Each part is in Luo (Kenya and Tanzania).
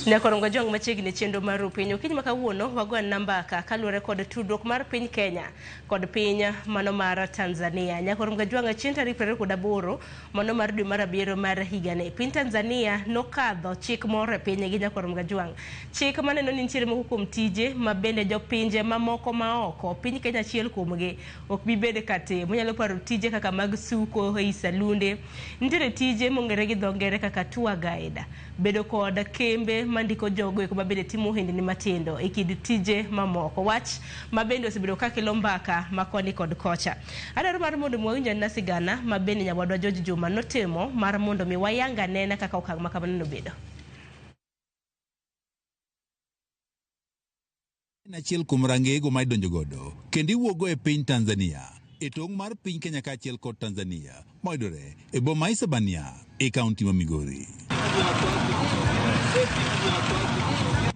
Nyakorongo Jong machiegni chenro mar Rupiny. Okinyi ma kawuono wago nambaka kaluwore kod tudruok mar piny Kenya kod piny mano mar Tanzania. Nyakorongo Jwang' chieng' tarik 28 mano mar dwe mar abiriyo mar higani. Piny Tanzania nokadho chik moro e pinygi Nyakorongo Jwang'. Chik maneno ni nitiere moko kuom tije ma bende jopinje mamoko maoko piny Kenya achiel kuomgi ok bi bedo ka timo. Inyalo paro tije kaka mag suko ei salunde. Nitiere tije mong'ere gi dho ngere kaka tour guide. Bedo kod kembe mandiko jogo eko mabende timo ohendni matindo e kind tije mamoko. Wach ma bende osebedo ka kelo mbaka ma koni kod kocha. Adwaro mar mondo mi wawinj anena sigana ma bende nyawadwa George Juma notimo mar mondo mi wayang anena kaka okang' ma kamano nobedo. En achiel kuom rangeyego ma idonjo godo kendo iwuokgo e piny Tanzania e tong' mar piny Kenya kaachiel kod Tanzania mayudore e boma Isebania e kaunti ma Migori.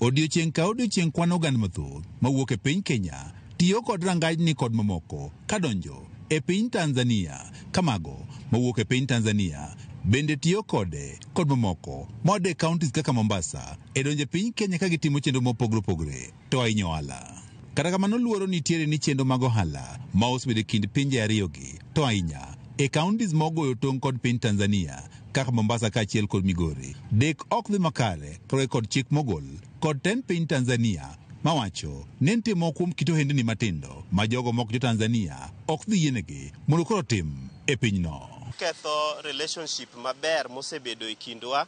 Odiochieng' ka odiochieng' kwan oganda mathoth mawuok e piny Kenya tiyo kod rangajni kod mamoko kadonjo e piny Tanzania kamago mawuok e piny Tanzania bende tiyo kode kod mamoko moa e counties kaka Mombasa e donjo e piny Kenya ka gitimo chenro mopogore opogore to ahinya ohala. Kata kamano luoro nitiere ni chenro mag ohala ma osebedo e kind pinje ariyogi to ahinya e counties mogoyo tong' kod piny Tanzania kaka Mombasa kaachiel kod Migori dek ok dhi makare kaluwore kod chik mogol kod tend piny Tanzania mawacho ni nitie moko kuom kit ohendni matindo ma jogo mok jo Tanzania ok dhi yienegi mondo koro tim e pinyno. Ketho relationship maber mosebedo e kindwa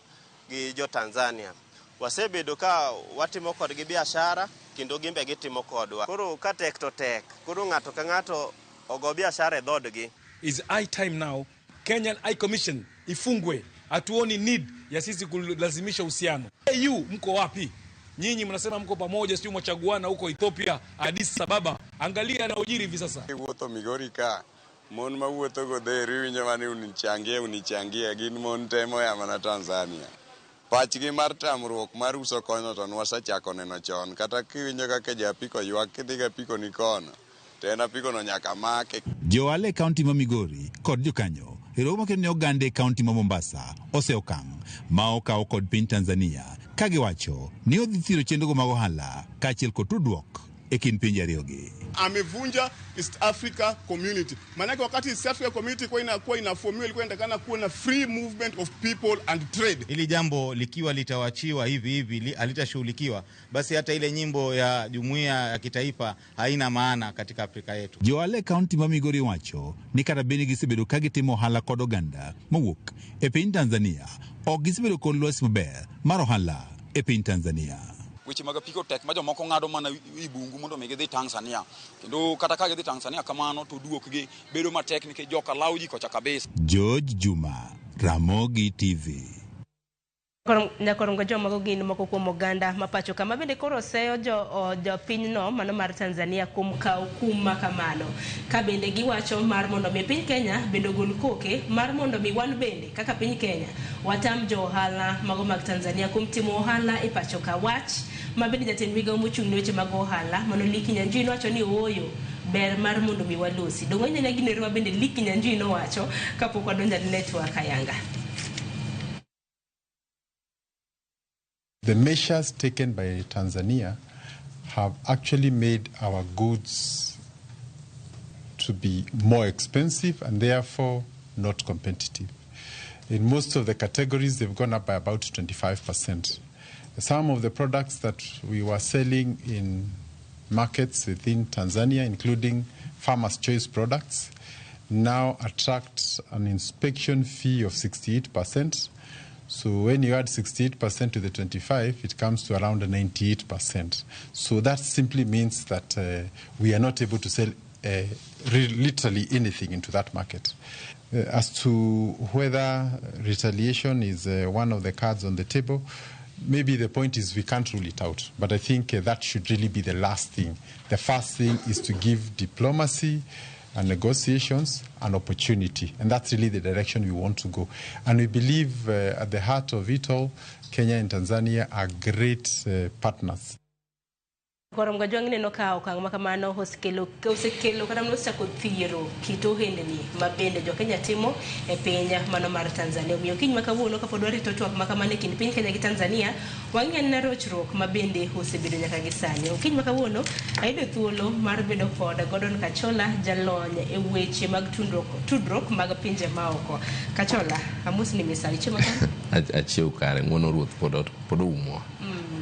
gi jo Tanzania. Wasebedo ka watimo kodgi biashara kendo gin be gitimo kodwa. Koro ka tek to tek. Koro ng'ato ka ng'ato ogo biashara e dhoodgi. Is high time now Kenyan High Commission ifungwe. Hatuoni need ya sisi kulazimisha uhusiano. AU mko wapi? Nyinyi mnasema mko pamoja, sio mwachaguana huko Ethiopia, Addis Ababa. Angalia yanayojiri hivi sasa. Wuotho Migori ka mon mawuotho godheri iwinjo mana ni unichangie unichangie gin mon te moya mana Tanzania. Pachgi mar tamruok mar uso kono to nwasechako neno chon kata kiwinjo kaka ja apiko ywak kidhi gi apiko ni kono to en apiko no nyaka make. Jo ohala e kaunti ma Migori kod jokanyo e romo maketo ne oganda e kaunti ma Mombasa oseokang' ma okaw kod piny Tanzania ka giwacho ni odhi thiro chenrogo mag ohala kaachiel kod tudruok e kind pinje ariyogi. Amevunja East Africa Community. Maanake wakati East Africa Community ilikuwa inakuwa inafomiwa ilikuwa inatakana kuwa na free movement of people and trade. Hili jambo likiwa litawachiwa hivi hivi halitashughulikiwa, basi hata ile nyimbo ya jumuiya ya kitaifa haina maana katika Afrika yetu. Jo ohala e kaunti ma Migori wacho ni kata bed ni gisebedo ka gitimo ohala kod oganda mowuok e piny Tanzania, ok gisebedo kod lwasi maber mar ohala e piny Tanzania. Weche mag apiko tek ma jomoko ng'ado mana i bungu mondo mi gidhi Tanzania. Kendo kata ka gidhi Tanzania kamano to duokgi bedo matek nikech joka lawo ji kocha kabisa. George Juma, Ramogi TV. Nyakorongo jomago gin moko kuom oganda ma pacho kama bende koro oseyo jopinyno mano mar Tanzania kuom kawo kum ma kamano. Ka bende giwacho mar mondo mi piny Kenya bende ogol koke mar mondo mi wan bende kaka piny Kenya watam jo ohala mago mag Tanzania kuom timo ohala e pacho ka. Wach ma bende jatend migawo mochung' ne weche mag ohala mano Lee Kinyanjui nowacho ni ooyo ber mar mondo mi walosi. Donge nyanya gino ero ma bende Lee Kinyanjui nowacho kapok wadonjo e network ayanga. The measures taken by Tanzania have actually made our goods to be more expensive and therefore not competitive. In most of the categories, they've gone up by about 25%. Some of the products that we were selling in markets within Tanzania, including Farmers' Choice products, now attract an inspection fee of 68%. So when you add 68% to the 25, it comes to around 98%. So that simply means that we are not able to sell literally anything into that market. As to whether retaliation is one of the cards on the table, maybe the point is we can't rule it out. But I think that should really be the last thing. The first thing is to give diplomacy and negotiations an opportunity. And that's really the direction we want to go. And we believe at the heart of it all, Kenya and Tanzania are great partners. Korom Gajwang' ineno ka okang' ma kamano osekelo kata mana osechako thiero kit ohendni ma bende jo Kenya timo e piny mano mar Tanzania. Omiyo kiny ma kawuono kapod warito twak ma kamano e kind piny Kenya gi Tanzania, wang'i anena rochruok ma bende osebedo nyaka gi sani. Okinyi ma kawuono ayudo thuolo mar bedo kod Gordon Kachola, jalony e weche mag tudruok mag pinje maoko. Kachola, amosni misawa, ichiemo kare? Achiew kare, ng'uono ruoth pod oumowa.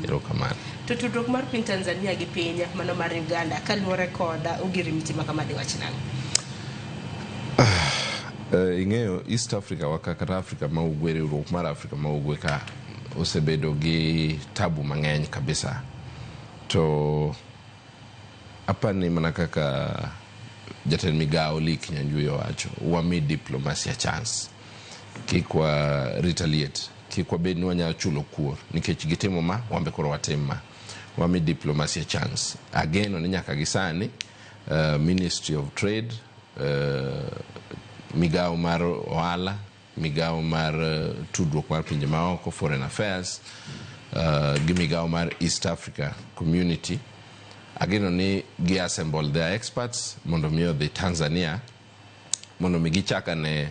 Erokamano. To tudruok mar piny Tanzania gi piny mano mar Uganda kaluwore kod ogirimiti ma kama diwach nang'o? Ing'eyo East Africa waka kata Africa ma ugwe, riwruok mar Africa ma ugwe ka osebedo gi tabu mang'eny kabisa. To apani mana kaka jatend migawo Lee Kinyanjui owacho, wami diplomacy a chance. Kik wa retaliate, kik wabed ni wanyalo chulo kuor nikech gitimo ma, wambe koro watim ma. Wami diplomacy a chance. Ageno ni nyaka gi sani Ministry of Trade, migawo mar ohala, migawo mar tudruok mar pinje maoko, Foreign Affairs, gi migawo mar East Africa Community, ageno ni gi assemble their experts mondo mi odhi Tanzania mondo mi gichak ane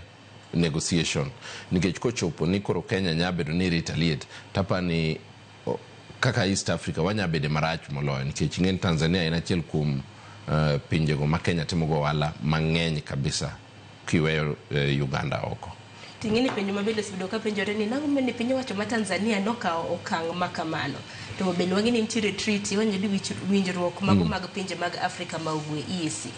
negotiation, nikech kochopo ni koro Kenya nya bedo ni retaliate, tapani kaka East Africa wanya bede marach moloyo, nikech ing'eni Tanzania en achiel kuom pinjego ma Kenya timogo ohala mang'eny kabisa kiweyo Uganda oko. Ting'eni penjo ma bende osebedo ka penjore ni nang'o ni piny owacho ma Tanzania nokawo okang' ma kamano, to bende wang'e ni nitiere treaty wanyalo winjruok mago mag pinje mag Afrika ma ugwe, EAC.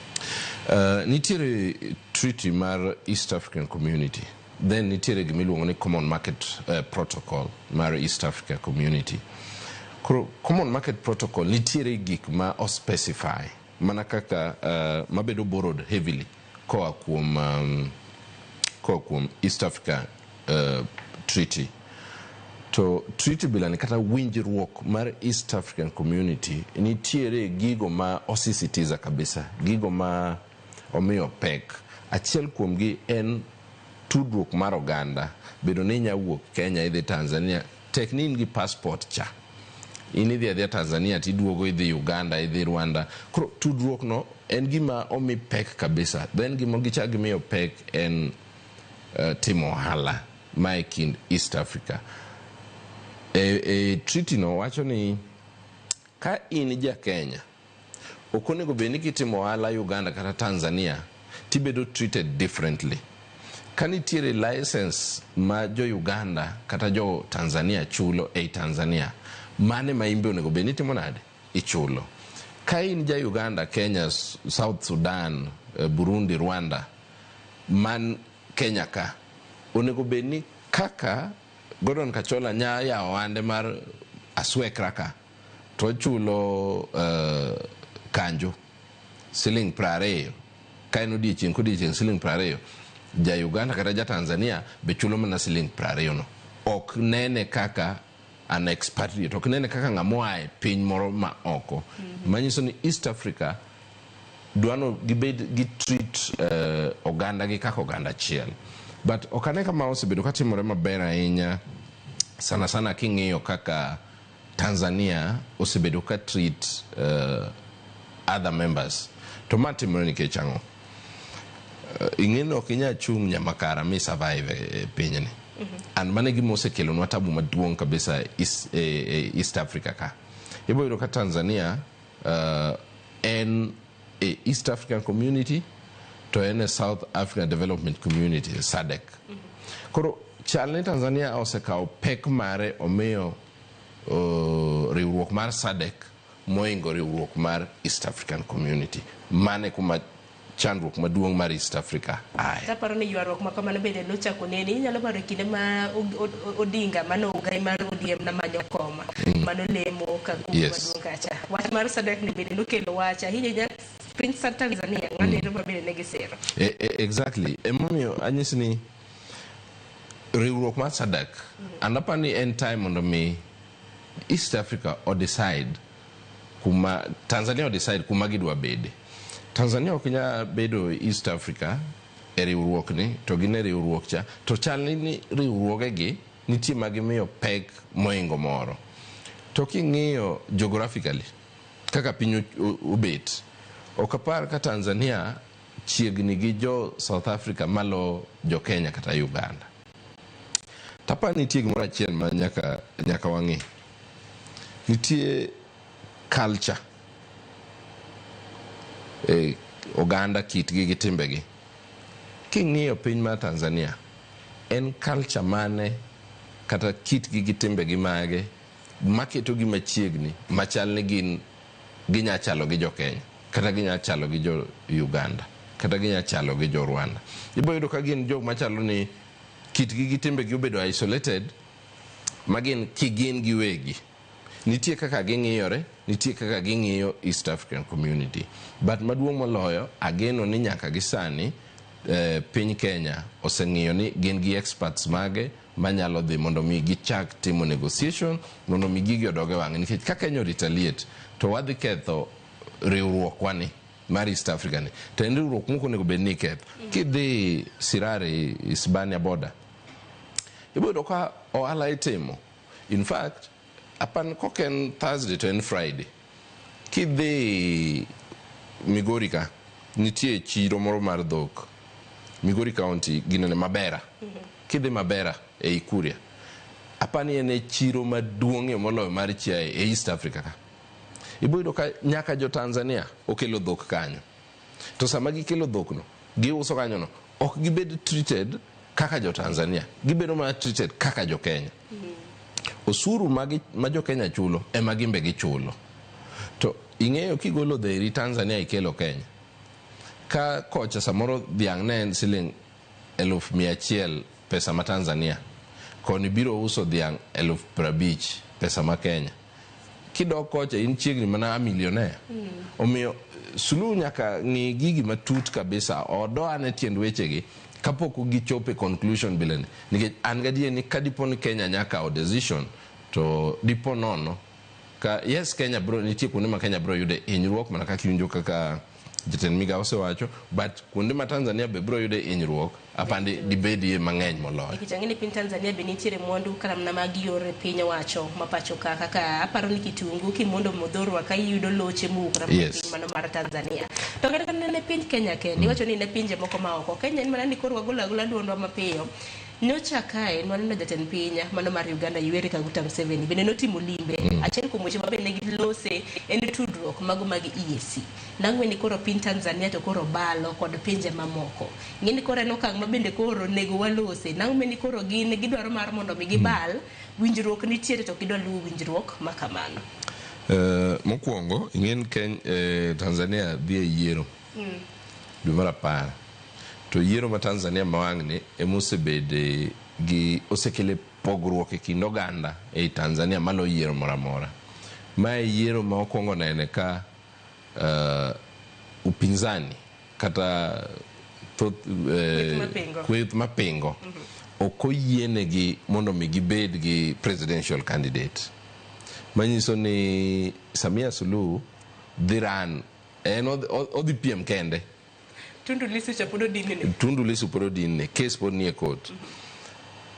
Nitiere treaty mar East African Community, then nitiere gimiluongo ni Common Market Protocol mar East Africa Community. Koro Common Market Protocol nitiere gik ma ospecify mana kaka mabedo borrowed heavily koa kuom East Africa Treaty. To treaty bilani kata winjruok mar East African Community nitiere gigo ma osisitiza kabisa, gigo ma omiyo pek. Achiel kuomgi en tudruok mar oganda, bedo ni inya wuok Kenya idhi Tanzania, tek ni in gi passport cha. In idhi adhiya Tanzania tiduogo idhi Uganda, idhi Rwanda. Koro tudruok no en gima omi pek kabisa. Then gima gichak gimiyo pek en timo ohala ma e kind East Africa. E treaty no wacho ni ka in ja Kenya, ok onego bed ni kitimo ohala Uganda kata Tanzania tibedo treated differently. Ka nitiere license ma jo Uganda kata jo Tanzania chulo ei Tanzania, mane ma in be onego bed ni itimo nade? Ichulo. Ka in ja Uganda, Kenya, South Sudan, Burundi, Rwanda man Kenya ka, onego bed ni kaka Gordon Kachola nya yawo ohande mar aswekra ka to ochulo kanjo siling 20 ka en odiechieng' kodiechieng' siling 20, ja Uganda kata ja Tanzania be chulo mana siling 20 no. Ok nene kaka an expatriate, ok nene kaka ng'ama oa e piny moro ma oko. Manyiso ni East Africa dwano gibed gi treat oganda gi kaka oganda achiel. But ok ane kama osebedo katimore maber ahinya, sana sana king'iyo kaka Tanzania osebedo ka treat other members. To ma timore nikech ang'o? Ing'e ni ok inyal chung' nyamakara mi survive e pinyni. And mano e gima osekelonwa tabu maduong' kabisa e East Africa ka. Ibo yudo ka Tanzania en e East African Community to en e South African Development Community, SADC. Koro chal ni Tanzania osekawo pek mare omiyo riwruok mar SADC moingo riwruok mar East African Community. Mane kuma chandruok maduong' mar East Africa aye. Taparo ni ywaruok ma kamano bende nochako nene, inyalo paro e kinde ma Odinga mano ogai mar ODM namanyo koma mano lemo ka kuku maduong' kacha. Wach mar SADC ni bende nokelo wach ahinya ahinya piny Tanzania ng'ano ero ma bende ne gisiro. Exactly. Emomiyo anyisi ni riwruok mar SADC, and apani ni en time mondo mi East Africa o decide kuma Tanzania o decide kuma gidwa bede. Tanzania ok nyal bedo East Africa e riwruok ni to gin e riwruok cha to chal ni riwruoge gi nitie ma gimiyo pek moingo moro. To king'iyo geographically Kaka piny obet, ok apar ka Tanzania chiegni gi jo South Africa malo jo Kenya kata Uganda. Tapa nitie gimoro achiel ma nyaka wang'e. Nitie culture e oganda, kitgi gi timbegi. King'iyo piny mar Tanzania, en culture mane kata kitgi gi timbegi mage maketogi machiegni machal ni gin ginya chalo gi jo Kenya kata ginya chalo gi jo Uganda kata ginya chalo gi jo Rwanda? Ibo yudo ka gin jok machalo ni kitgi gi timbegi obedo isolated, ma gin kigin giwegi. Nitie kaka ging'iyore, nitie kaka ging'iyo East African Community. But maduong' moloyo, ageno ni nyaka gi sani piny Kenya oseng'iyo ni gin gi experts mage manyalo dhi mondo mi gichak timo negotiation mondo mi gigi odog e wang'e, nikech ka Kenya retaliate to wadhi ketho riwruokwa ni mar East Africa ni, to en riwruok mok onego bed ni iketho. Kidhi Sirari, Isebania border, ibiro yudo ka ohala itimo. In fact, apan kok en Thursday to en Friday, kidhi Migori ka nitie chiro moro mar dhok, Migori County ginene Mabera. Kidhi Mabera ei Kuria, apani en e chiro maduong'ie moloyo mar chiaye e East Africa ka. Ibo yudo ka nyaka jo Tanzania okelo dhok kanyo, to sama gikelo dhokno giuso kanyono, ok gibed treated kaka jo Tanzania, gibedo mana treated kaka jo Kenya. Osuru ma jo Kenya chulo ema gimbe gichulo. To ing'eyo kigolo dheri Tanzania ikelo Kenya ka kocha, samoro dhiang' ne en siling 100,000 pesa ma Tanzania, koni biro uso dhiang' 50,000 pesa ma Kenya. Kidok kocha in chiegni mana a millionaire. Omiyo Suluhu nyaka ng'i gigi matut kabisa, odo ane tiend wechegi kapok gichopo e conclusion bileni, nikech an gadier ni ka dipo ni Kenya nyaka kawo decision to dipo nono ka yes, Kenya bro nitie kuonde ma Kenya bro yude hinyruok mana kaka iwinjo kaka jatend migawo osewacho, but kuonde ma Tanzania be bro yude hinyruok apandi dibedie mang'eny moloyo. Nikech ang'e ni piny Tanzania be nitiere mwandu kata mana mag yor piny owacho ma pacho ka, kaka aparo ni kitungu kimondo modhorwa ka iyudo loche mowuok kata piny mano mar Tanzania. To kata kamano ne piny Kenya kende, iwacho ni ne pinje moko ma oko. Kenya en mana ni koro wagolo agola duondwa mapiyo. Nyocha kae nwaneno jatend piny mano mar Uganda Yoweri Kaguta Museveni bende notimo limbe. Achiel kuom weche ma bende gilose en tudruok mago mag EAC. Nang'we ni koro piny Tanzania to koro balo kod pinje mamoko. Ng'e ni koro en okang' ma bende koro onego walose. Nang'we ni koro gin gidwaro mar mondo mi gibal, winjruok nitiere to gidwa luwo winjruok ma kamano. Mokwongo ing'en Tanzania dhi e yiero dwe mar 10, to yiero ma Tanzania ma wang'ni emosebede gi osekele pogruok e kind oganda ei Tanzania maloyo yiero moro amora. Mae yiero ma okwongo nene ka upinzani kata thoth kweth mapingo ok oyienegi mondo mi gibed gi presidential candidate, manyiso ni Samia Suluhu dhi run en odhi piem kende. Tundu Lissu cha pod odinne. Tundu Lissu pod odinne, case pod nie court.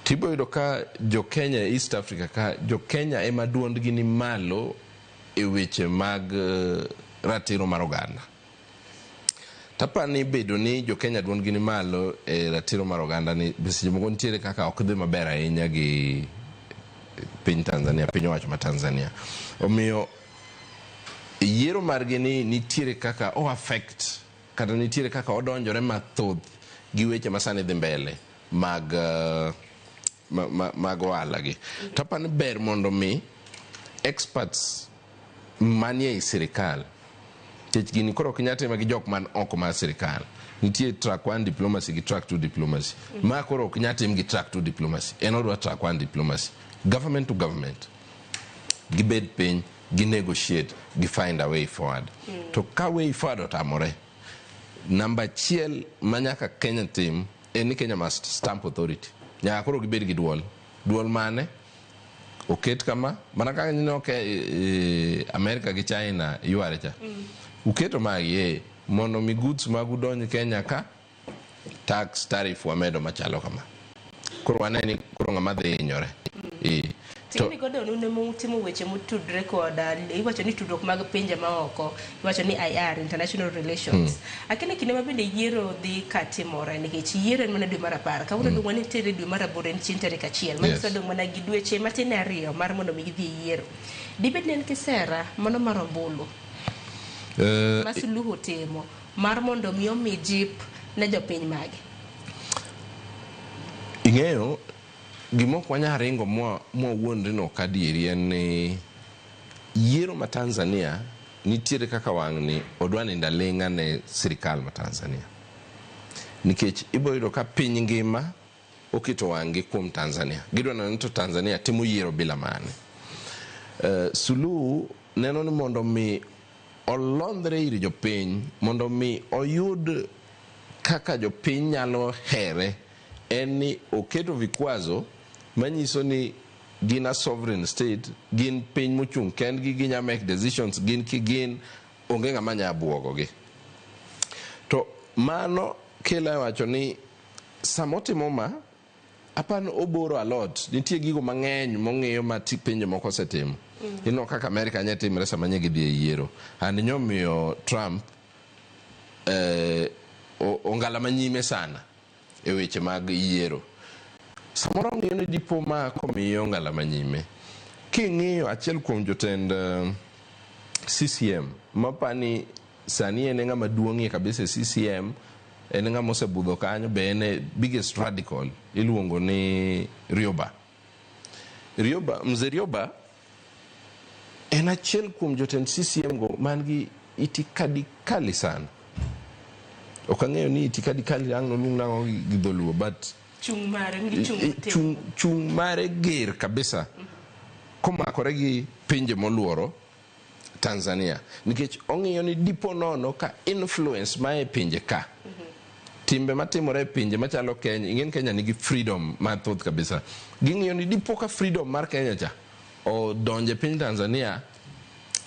Tibo yudo ka jo Kenya e East Africa ka jo Kenya ema duondgi ni malo e weche mag ratiro mar oganda. Tapani bedo ni jo Kenya duondgi ni malo e ratiro mar oganda ni seche moko nitiere kaka ok dhi maber ahinya gi piny Tanzania, piny owacho ma Tanzania. Omiyo yiero margi ni nitiere kaka o affect kata nitiere kaka odonjore mathoth gi weche ma sani dhi mbele mag mag ohala gi. Tapani ber mondo mi experts manie ei sirikal, nikech gini koro ok inyal time gi jok man oko mar sirikal. Nitie track 1 diplomacy gi track 2 diplomacy. Ma koro ok nyal tim gi track 2 diplomacy. En odwa track 1 diplomacy. Government to government. Gibed piny, gi negotiate, gi find a way forward. To ka way forward otamore, namba achiel ma nyaka Kenya tim en ni Kenya must stamp authority. Nyaka koro gibed gi duol. Duol mane? Oket kama, mana kaka ineno ka Amerika gi China yware cha. Uketo magi mondo mi goods magu donj Kenya ka tax tariff wamedo machalo kama. Koro wane ni koro ng'ama dhi hinyore. Ting'ni godo un ema utimo weche motudre kod iwacho ni tudruok mag pinje maoko, iwacho ni IR, International Relations. Akine kinde ma bende yiero dhi ka timore, nikech yiero en mana dwe mar 10. Kawuono dong' wanitiere dwe mar 8, en chieng' tarik 1. Manyiso dong' mana gi dweche matin 2 mar mondo mi gidhi e yiero. Dibed ni en kisera mano mar ombulu ma Suluhu timo mar mondo mi omi jip ne jopiny mage? Ing'eyo gima ok wanyal ringo mwawuondre ni ok adieri en ni yiero ma Tanzania nitiere kaka wang'ni odwa nindo aling'a ne sirikal ma Tanzania. Nikech ibiro yudo ka piny ngima oketo wang'gi kuom Tanzania. Gidwa neno ni to Tanzania timo yiero bila mane. Suluhu neno ni mondo mi olondre ir jopiny, mondo mi oyud kaka jopiny nyalo here, en ni oketo vikwazo manyiso ni gin a sovereign state, gin piny mochung' kendgi, ginya make decisions, gin kigin, onge ng'ama nya buogogi. To mano kela wacho ni samotimo ma, apani oboro a lot, nitie gigo mang'eny mong'iyo ma pinje moko osetimo. Ineno kaka Amerika nye timre sama nye gidhi e yiero. And nyomiyo Trump ongala manyime sana e weche mag yiero. Samoro ong'iyo ni dipo ma komiyo ongala manyime. King'iyo achiel kuom jotend CCM, mapani sani en e ng'ama duong'ie kabisa e CCM, en ng'ama osebudho kanyo, be en e biggest radical, iluongo ni Rioba. Rioba, Mzee Rioba en achiel kuom jotend CCM go man gi itikadi kali sana. Ok ang'eyo ni itikadi kali ang' noluong nang'o gi dholuo, but chung mare nigi chung motegno. Chung mare ger kabisa komakore gi pinje moluoro Tanzania, nikech ong'iyo ni dipo nono ka influence ma e pinje ka, timbe matimore e pinje machalo Kenya, ing'en Kenya nigi freedom mathoth kabisa, ging'iyo ni dipo ka freedom mar Kenya cha odonjo e piny Tanzania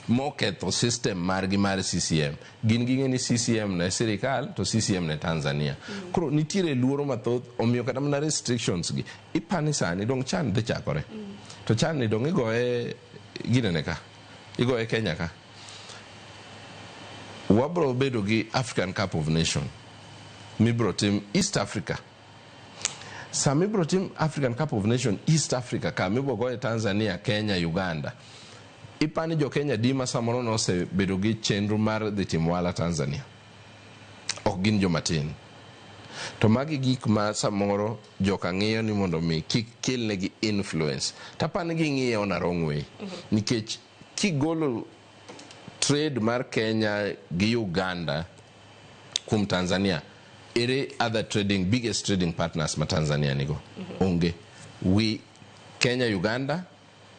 moketho system margi mar CCM. Gin ging'e ni CCM ne sirikal to CCM ne Tanzania. Koro nitiere luoro mathoth, omiyo kata mana restrictions gi ipani sani dong chan dhi chakore. To chan ni dong igoye ginene ka, igoye Kenya ka. Wabro bedo gi African Cup of Nation mibro tim East Africa. Sama ibro tim African Cup of Nation East Africa ka mibro goye Tanzania, Kenya, Uganda. Ipani jo Kenya di ma samoro nosebedo gi chenro mar dhi timo ohala Tanzania. Ok gin joma tin. To magi gik ma samoro joka ng'iyo ni mondo mi kik kelnegi influence. Tapani ging'iyo on a wrong way. Nikech kigolo trade mar Kenya gi Uganda kuom Tanzania, ere other trading, biggest trading partners ma Tanzania nigo? Onge. We, Kenya, Uganda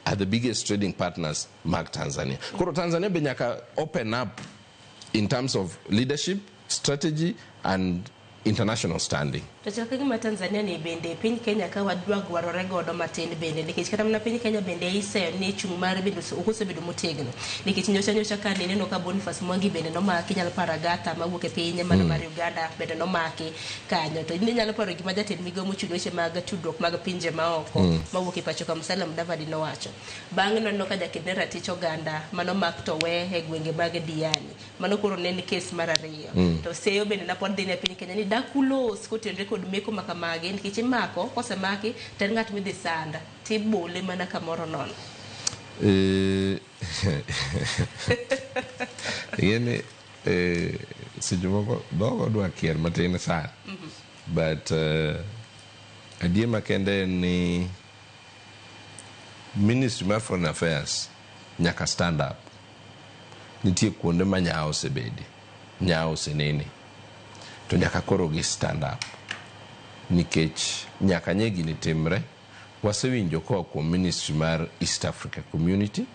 are the biggest trading partners mag Tanzania. Koro Tanzania be nyaka open up in terms of leadership, strategy and international standing. To chal ka gima Tanzania ni bende piny Kenya ka wadwa gwarore godo matin bende, nikech kata mana piny Kenya bende iseyo ni chung' mare bende ok osebedo motegno, nikech nyocha nyocha ka nineno ka Boniface Mwangi bende nomaki, inyalo paro Agatha mawuok e piny mano mar Uganda bende nomaki kanyo. To inyalo paro gima jatend migawo mochung' weche mag tudruok mag pinje maoko mawuok e pacho ka Musalia Mudavadi nowacho. Bang'e noneno ka jaked ne ratich oganda manomak to we e gwenge mag Diani. Mano koro ne en kes mar 2. To seyo bende napod dhi ne piny Kenya ni dakulos kotenore kod meko ma kamagi, nikech imako, kosemaki to en ng'at midhi sanda tibole mana kamoro nono. Ing'eni seche moko dhogo dwa kier matin sana. But adier makende en ni Ministry mar Foreign Affairs nyaka stand up. Nitie kuonde ma nyawo osebede, nyawo osenene, to nyaka koro gi stand up. Nikech nyaka nye gini timre, wasewinjo koa kuom Ministry mar East Africa Community,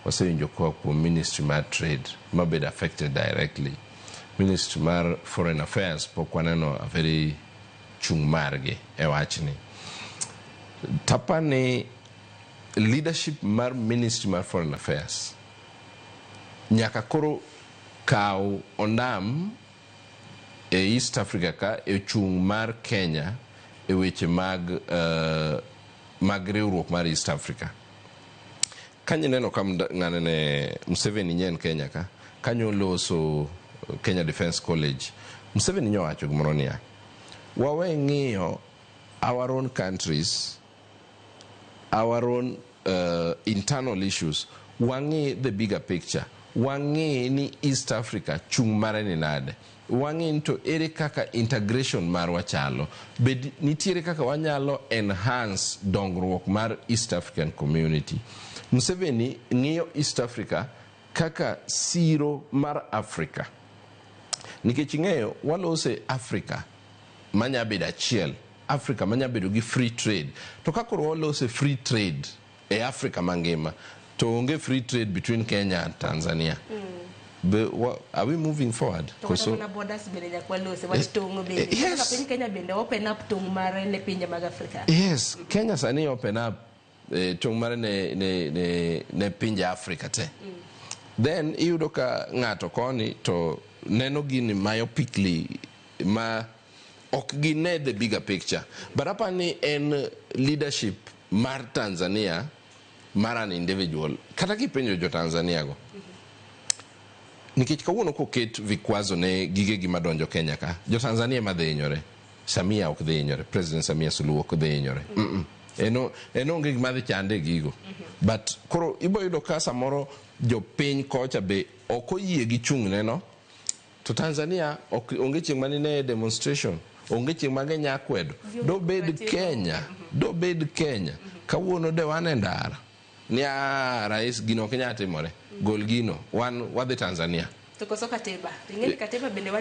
wasewinjo koa kuom Ministry mar Trade mabed affected directly. Ministry mar Foreign Affairs pok waneno a very chung' margi e wachni. Tapani leadership mar Ministry mar Foreign Affairs nyaka koro kaw ondam e East Africa ka e chung' mar Kenya e weche mag mag riwruok mar East Africa. Kanyo ineno ka ng'ane ne Museveni nyen Kenya ka, kanyo oloso Kenya Defence College. Museveni nyowacho gimoro niya, wawe ng'iyo our own countries, our own internal issues, wang'i the bigger picture, wang'i ni East Africa chung' mare ni nade, wang'i ni to ere kaka integration marwa chalo, bed nitiere kaka wanyalo enhance dongruok mar East African Community. Museveni ng'iyo East Africa kaka siro mar Africa. Nikech ing'eyo walose Africa manya bedo achiel, Africa manya bedo gi free trade. To ka koro walose free trade e Africa mangima, to onge free trade between Kenya and Tanzania. Be, are we moving forward? To kata mana borders bende nyaka walose, wach tong' bende. Yes. Kaka piny Kenya bende open up tong' mare ne pinje mag Afrika. Yes, Kenya sani open up tong' mare ne pinje Afrika te. Then iyudo ka ng'ato koni to neno gini myopically ma ok gine the bigger picture. But apani en leadership mar Tanzania mar an individual. Kata kipenjo jo Tanzania go. Nikech kawuono koket vikwazo ne gigegi madonjo Kenya ka, jo Tanzania ema dhi hinyore. Samia ok dhi hinyore, President Samia Suluhu ok dhi hinyore. En onge gima dhi chande gigo. But koro ibo yudo ka samoro jopiny kocha be ok oyie gi chung'ne no, to Tanzania ok onge chieng' manine demonstration, onge chieng' ma ginya kwedo. Dobed Kenya, dobed Kenya. Kawuono de wan e ndara. Ni rais gino ok nyal timore. Gol gino, wan wadhi Tanzania. To koso katiba. Ing'e ni katiba bende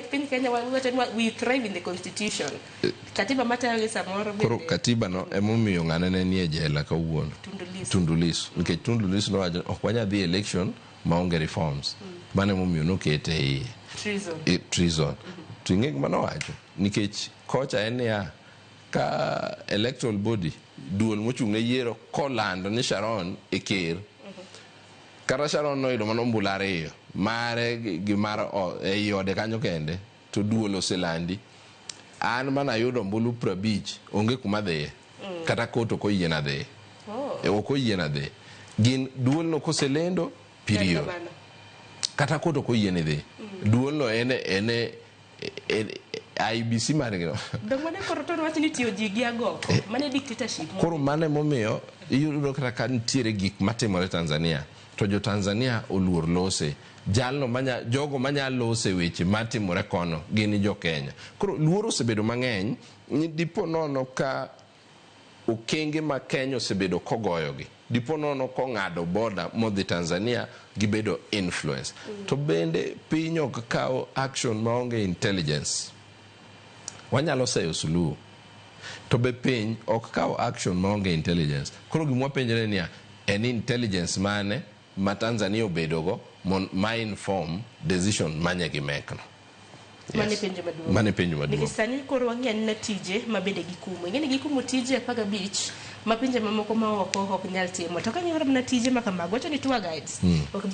piny Kenya wacho ni we thrive in the constitution. Katiba matayo gi samoro Koro bende katiba no emomiyo ng'ane ne nie jela kawuono. Tundu Lissu. Tundu Lissu. Nikech Tundu Lissu nowacho ok wanyal dhi election maonge reforms. Mano emomiyo nokete e iye. Treason. Treason. To ing'e gima nowacho? Nikech kocha en niya, ka electoral body duol mochung' ne yiero kolando ni Sharon e ker. Kata Sharon noyudo mana ombulu 2 mare gi mar ei ode kanyo kende to duol oselandi. An mana ayudo ombulu 50 onge kuma dhiye. Kata kot ok oyiena dhiye. Ok oyiena dhiye. Gin duol no koselendo period. Kata kot ok oyieni dhi. Duol no en IBC margi no. Dong mane koro to wach ni tiyo ji gi agoko. Mane dictatorship. Koro mane momiyo iyudo kata ka nitiere gik matimore Tanzania to jo Tanzania oluor lose. Jalno manya jogo manya lose weche matimore kono gin jo Kenya. Koro luoro osebedo mang'eny ni dipo nono ka okenge ma Kenya osebedo kogoyogi. Dipo nono kong'ado boda modhi Tanzania gibedo influence. To bende piny ok kaw action maonge intelligence. Wanyalo seyo Suluhu. To be piny ok kaw action maonge intelligence. Koro gima wapenjre niya, en intelligence mane ma Tanzania obedogo ma inform decision manye gimekno. Mane penjo maduong'. Mane penjo maduong'. Nikech sani koro wang'eyo ni tije ma bende gikumo. Ing'e ni gikumo tije 15 ma pinje mamoko ma oko ok nyal timo. To ka ng'iyo mana tije ma kamago, wacho ni tour guides.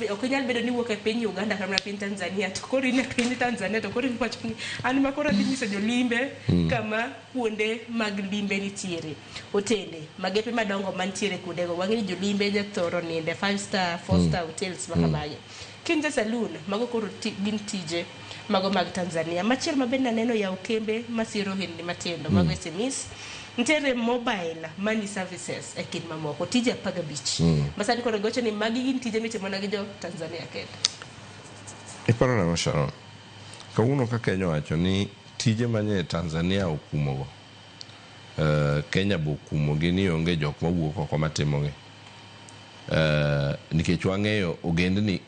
Ok nyal bedo ni wuok e piny Uganda kata mana piny Tanzania. To koro in e piny Tanzania to koro iwacho ni an ma koro adhi nyiso jolimbe kama kuonde mag limbe nitiere. Otende, magepe madongo mantiere kuondego. Wang'e ni jolimbe jathoro ninde 5 star, 4 star hotels ma kamagi. Kinja saloon, mago koro gin tije mago mag Tanzania. Machielo ma bende aneno yawo kembe masiro ohelni matindo mago SMEs. Nitiere mobile money services e kind mamoko, tije 15. Masani koro gocho ni magi gin tije mitimo na gi jo Tanzania kende. Iparo nang'o Sharon? Kawuono ka Kenya owacho ni tije manye Tanzania okumogo. Kenya bo okumogi ni onge jok mawuok oko matimogi. Nikech wang'eyo ogendni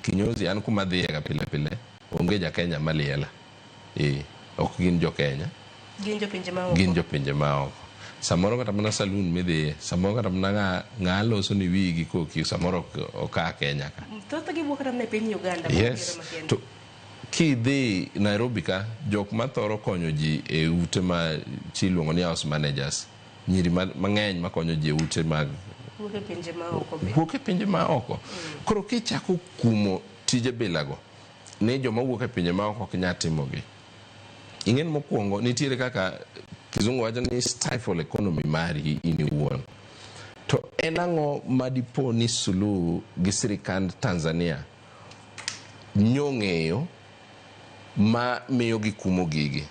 kinyozi an kuma dhiye ga pile pile onge ja Kenya maliela. Ok gin jo Kenya. Gin jopinje ma oko. Gin jopinje ma oko. Samoro kata mana saloon midhiye, samoro kata mana ng'a loso ni wiyi gi koki, samoro ok a Kenya ka. Thothgi wuok kata mana e piny Uganda. Yes. To kidhi Nairobi ka, jok mathoro konyo ji e ute ma chi iluongo ni house managers, nyiri mang'eny makonyo ji e ute mag wuok e pinje ma oko be. Wuok e pinje ma oko. Koro kichako kumo tije bilago ni joma wuok e pinje ma oko ok nyal timogi. Ing'e ni mokwongo nitiere kaka kizungu wacho ni stifle economy mari in iwuon. To en ang'o madipo ni Suluhu gi sirikand Tanzania nyong'eyo ma miyo gikumo gigi?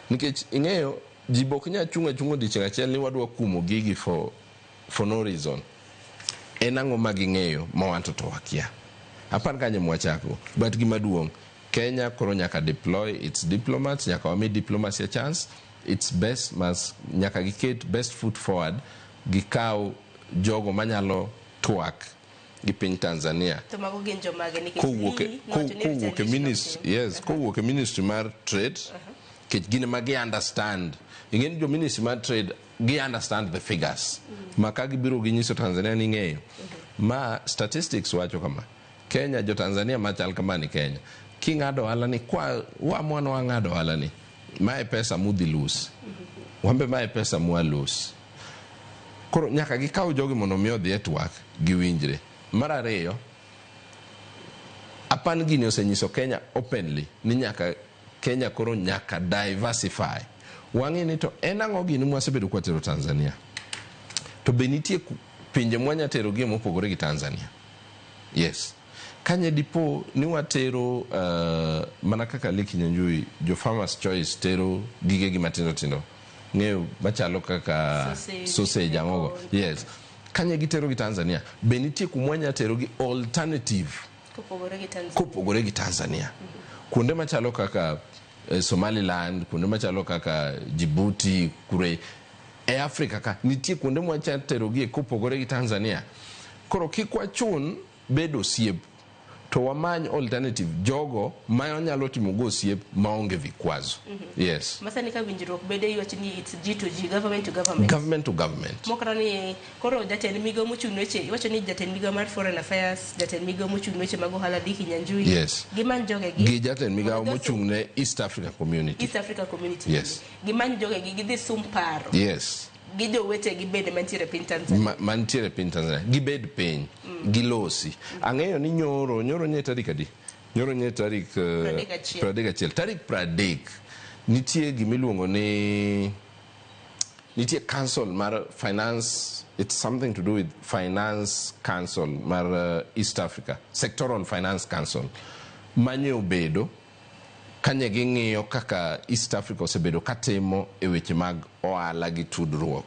Nikech ing'eyo ji bok nyal chung' achung'a odiochieng' achiel ni wadwa kumo gigi for no reason. En ang'o ma ging'eyo ma wanto to wakia? Apar kanyo mwachako. But gima duong', Kenya koro nyaka deploy its diplomats, nyaka wami diplomacy a chance. Its best mas nyaka giket best foot forward, gikaw jogo manyalo twak gi piny Tanzania. To mago gin jomage nikech Kowuok Lee nowacho ni kowuok e retaliation ministry, yes, kowuok e ministry mar trade, nikech gin ema gi understand. Ing'e ni jo ministry mar trade gi understand the figures. Ma ka gibiro ginyiso Tanzania ni ing'eyo. Ma statistics wacho kama. Kenya jo Tanzania machal kama ni Kenya. King'ado ohala ni kwa waamua ni wang'ado ohala ni. Mae pesa mudhi lose. Wambe mae pesa mwa lose. Koro nyaka gikaw jogi mondo mi odhi e twak giwinjre. Mar ariyo, apan gini osenyiso Kenya openly ni nyaka Kenya koro nyaka diversify. Wang'e ni to en ang'o gini mwasebedo kwatero Tanzania? To be nitie pinje mwanya tero gie mopogore gi Tanzania? Yes. Kanye dipo ni watero mana kaka Lee Kinyanjui, jo Farmers Choice tero gigegi matindo tindo. Ng'eyo machalo kaka Sausage, sausage ang'ogo. Yes. Kanye gitero gi Tanzania, be nitie kumwanya tero gi alternative kopogore gi Tanzania. Kopogore gi Tanzania. Kuonde machalo kaka Somaliland, kuonde machalo kaka Djibouti, kure e Afrika ka nitie kuonde mwacha tero gie kopogore gi Tanzania. Koro kik wachun bedo osiep, to wamany alternative jogo ma nyalo timo go osiep maonge vikwazo. Yes. Masani ka winjruok bede iwacho ni it's G to G, government to government. Government to government. Mokata ni koro jatend migao mochung' ne weche iwacho ni jatend migao mar foreign affairs, jatend migao mochung' ne weche mag ohala Lee Kinyanjui. Gimany jogegi. Gi jatend migao Mondo mochung' ne East Africa Community. East Africa Community. Yes. Gimany jogegi gidhi sum paro. Gi jowetegi bende mantiere e piny Tanzania. Mantiere e piny Tanzania. Gibed piny. Gilosi. Ang'eyo ni nyoro nye tarik adi? Nyoro nye tarik 31. 31. Tarik 30 nitie gimiluongo ni nitie council mar finance, it's something to do with finance council mar East Africa, sectoral finance council manye obedo kanye ging'iyo kaka East Africa osebedo katimo e weche mag ohala gi tudruok.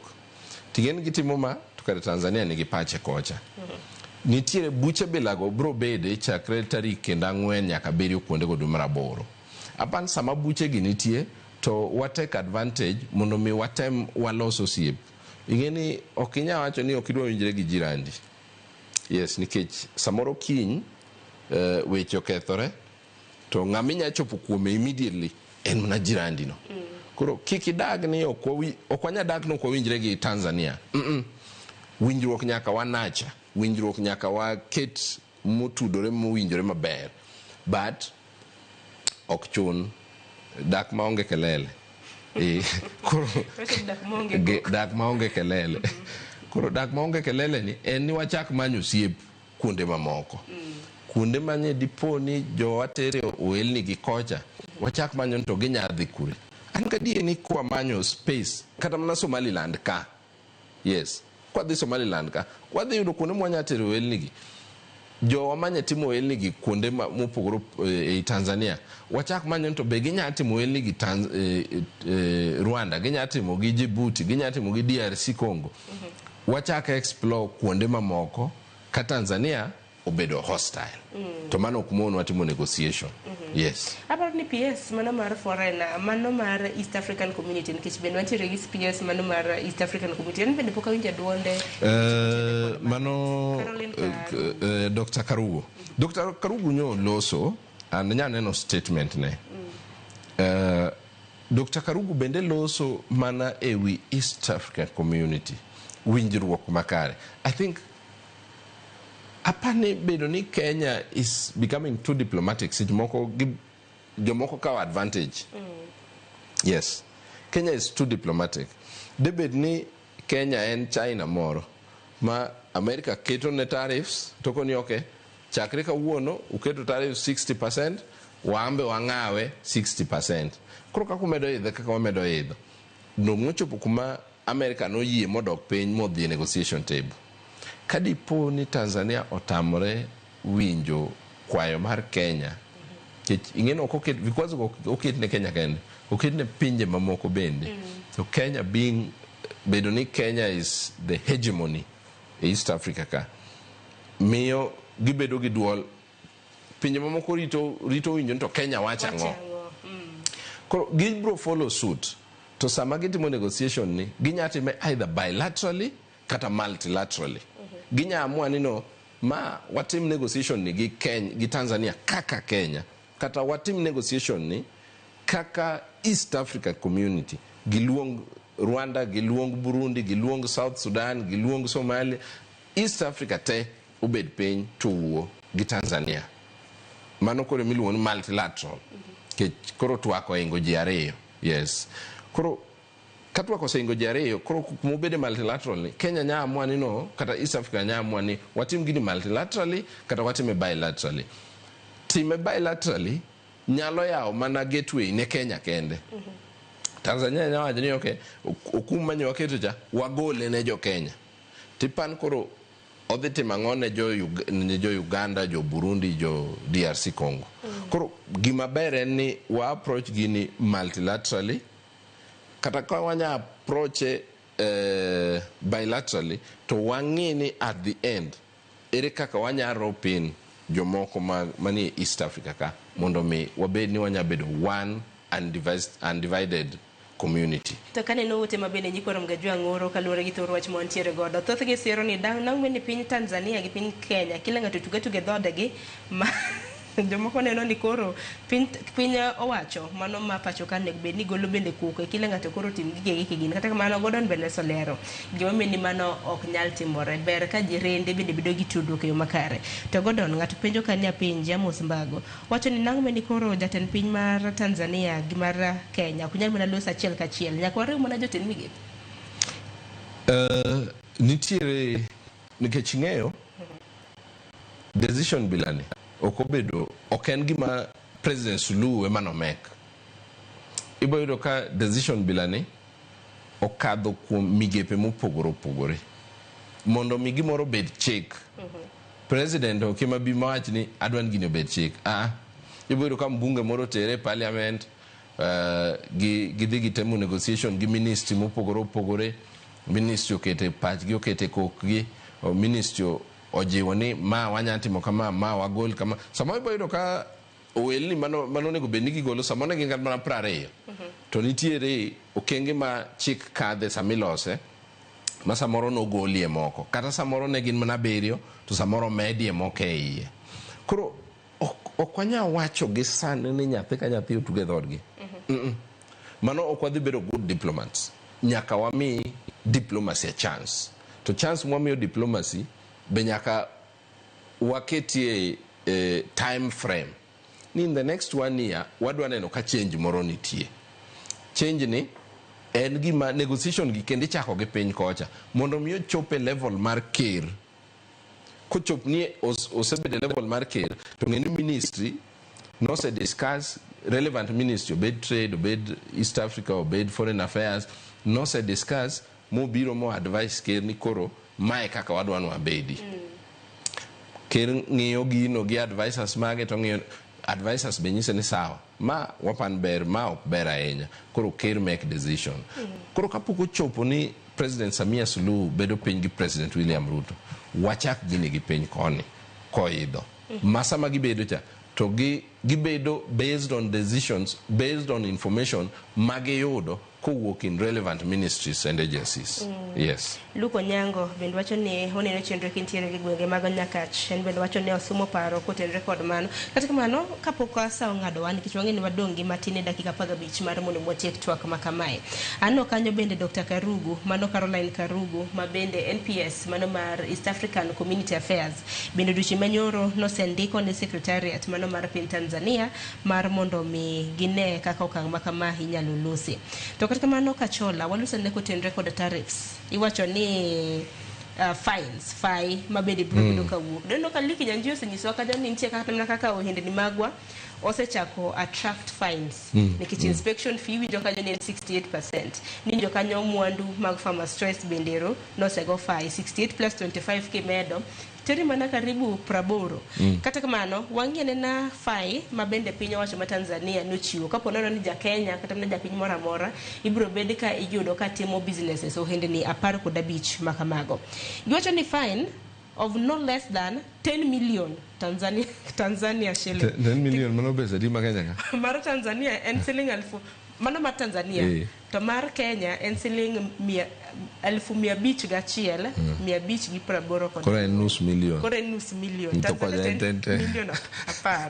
Ting'eni gitimo ma to kare Tanzania nigi pache kocha. Nitiere buche bilago bro bede chakre tarik kendo 4 nyaka 7 kuonde go dwe mar 8. Apan sama buche gi nitie to wa take advantage mondo mi watem walos osiep. Ing'e ni ok inyal wacho ni ok idwa winjre gi jirandi. Yes, nikech samoro kiny weche okethore to ng'ama inya chopo kuome immediately en mana jirandi no. Koro kik idag ni ok wanya dak ni ok wawinjre gi Tanzania. Winjruok nyaka wanacha, winjruok nyaka waket motudore mowinjore maber. But ok chun dak maonge kelele. Koro dak maonge kelele. Koro dak maonge kelele ni en ni wachak manyo osiep kuonde mamoko. Kuonde manye dipo ni jowa tere ohelni gi kocha, wachak manyo to ginya dhi kure. An gadier ni kwa manyo space kata mana Somaliland ka. Yes, kwa dhi Somaliland ka, wadhi yudo kuonde mwanya tere ohelni gi. Jowa manye timo ohelni gi kuonde mopogore ei Tanzania, wachak manyo to be ginya timo ohelni gi Rwanda, ginya timo gi Djibouti, ginya timo gi DRC Congo. Wachak explore kuonde mamoko ka Tanzania obedo hostile. To mano ok mon watimo negotiation. Yes. Aparo ni PS mano mar foreign, mano mar East African Community, nikech bende wantiere gi PS mano mar East African Community. En bende pok awinjo duonde. Mano Dr. Karugu. Dr. Karugu nyo loso, and nya neno statement ne. Dr. Karugu bende loso mana ewi East African Community. Winjruok makare. I think apani bedo ni Kenya is becoming too diplomatic. Seche moko jomoko kawo advantage. Yes. Kenya is too diplomatic. Debed ni Kenya en China moro ma America keto ne tariffs to koni okay, chakre kawuono uketo tariffs 60%, wambe wang'awe 60%. Koro kaka umedo idho kaka wamedo idho. Dong' nochopo kuma America noyie modok piny modhi e negotiation table. Kadipo ni Tanzania otamore winjo kwayo mar Kenya, nikech ing'e ni ok oket vikwazo go, ok oket ne Kenya kende, oket ne pinje mamoko bende. So Kenya being, bedo ni Kenya is the hegemony e East Africa ka, miyo gibedo gi duol. Pinje mamoko rito winjo ni to Kenya wacho ang'o. Koro gibro follow suit. To sama gitimo negotiation ni, ginya time either bilaterally kata multilaterally. Ginya amua ni no, ma watim negotiation ni gi Kenya, gi Tanzania kaka Kenya, kata watim negotiation ni kaka East Africa Community. Giluong Rwanda, giluong Burundi, giluong South Sudan, giluong Somalia. East Africa te obed piny to wuo gi Tanzania. Mano koro miluongo ni multilateral. Kech koro twak oingo ji ariyo. Yes. Koro ka twak oseingo ji ariyo, koro kumobede multilateral ni, Kenya nya amua ni no, kata East Africa nya amua ni watim gini multilaterally kata watime bilaterally. Time bilaterally nyalo yawo mana gateway ne Kenya kende. Tanzania nya wacho ni okay, okum mane waketo cha, wagole ne jo Kenya. Tipan koro odhi timo ang'o ne jo Uganda, jo Burundi, jo DRC Congo? Koro gima ber en ni wa approach gini multilaterally, kata ka wanya approach bilaterally, to wang'i ni at the end ere kaka wanya rope in jomoko manie East Africa ka, mondo mi wabed ni wanya bedo one undivided community. To kaneno ote ma bende nyikwa Ramogi Ajwang' oro kaluwore gi thor wach ma wantiere godo, thothgi siro ni dang' nang'we ni piny Tanzania gi piny Kenya kila ng'ato tuga tuga e dhoodgi, ma jomoko neno ni koro piny owacho mano ma pacho ka onego bed ni golo bende koko e kila ng'ato koro tim gigegi kigin. Kata kamano, Gordon bende oselero gimomiyo ni mano ok nyal timore. Ber ka jirende bende bedo gi tudruok e yo makare. To Gordon, ng'ato penjo ka ni apenji, Amos Mbago wacho ni nang'o ni koro jatend piny mar Tanzania gi mar Kenya ok nyal mana loso achiel kachiel, nyaka wariw mana jotend migepe? Nitiere nikech ing'eyo decision bilani ok obedo, ok en gima President Suluhu ema nomek. Ibo yudo ka decision bilani okadho kuom migepe mopogore opogore mondo mi gimoro obed chik. President ok ema bi mawach ni adwa ni gini obed chik. Ah, ibo yudo ka mbunge moro tere e parliament, gidhi gitemo negotiation gi ministry mopogore opogore. Ministry okete pachgi, okete kokgi, ministry ojiwo ni ma wanya timo kama, ma wagol kama. Samoro ibo yudo ka ohelni mano onego bed ni gigolo samoro ne gin kata mana 20, to nitiere okenge ma chik kadhe samilose, ma samoro nogolie moko, kata samoro ne gin mana 7, to samoro medie moko e iye. Koro ok wanyal wacho gi sani ni nyathi ka nyathi otug e dhoodgi. Mano ok wadhi bedo good diplomats. Nyaka wami diplomacy a chance. To chance mwamiyo diplomacy be nyaka waketie time frame ni in the next one year wadwa neno ka change moro nitie. Change ni en gima negotiation gi kendo ichako gi piny kocha mondo mi ochop e level mar ker. Kochop ni osebedo e level mar ker, to ng'e ni ministry nose discuss, relevant ministry, obed trade, obed East Africa, obed foreign affairs, nose discuss mobiro mo advice ker ni koro mae kaka wadwa ni wabedi. Ker ng'iyo gino gi advisors mage, to ng'iyo advisors be nyise ni sawa, ma wapan ber, ma ok ber ahinya. Koro ker make decision. Koro kapok ochopo ni President Samia Suluhu bedo piny gi President William Ruto, wachak gini gi piny koni koidho. Ma sama gibedo cha, to gibedo based on decisions, based on information magiyudo kowuok in relevant ministries and agencies. Yes. Luke Onyango bende wacho ni oneno chenro kintiere gi gwenge mag Nyakach. En bende wacho ni osumo paro kotenore kod mano. Kata kamano, kapok sa ong'adowa, nikech wang'e ni wadong' gi matin e dakika 15 mar mondo watiek twak ma kamae. Aneno kanyo bende Dr. Karugu, mano Caroline Karugu, ma bende NPS, mano mar East African Community Affairs. Bende odiochieng' manyoro nosendiko ne secretariat mano mar piny Tanzania mar mondo mi gine kaka okang' ma kama inyalo losi. To kata kamano, Kachola, waloso ne kotenore kod tariffs. Iwacho ni fines, fai ma bende biro bedo kawuok. Doneno ka Liki Nyanji osenyisowa kanyo ni nitie kata mana kaka ohendni magwa Osechako attract fines nikech inspection fee winjo kanyo ni en 68%. Niwinjo kanyo mwandu mag Farmers Choice bende ero nosego fine 68 plus 25 kimedo teri mana karibu 80. Kata kamano wang'i anena fine ma bende piny owacho ma Tanzania nochiwo kapo nono ni ja Kenya kata mana japiny moro amora ibiro bed ka iyudo ka timo businesses ohendni 15 makamago. Giwacho ni fine of no less than 10 million Tanzania shilling. 10 million mano pesa adi ma Kenya ka? Mar Tanzania en siling 1000, mano mar Tanzania. To mar Kenya en siling 501,580 Koro en nus million. Koro en nus million. To konya Tanzania en to en ten. million 10.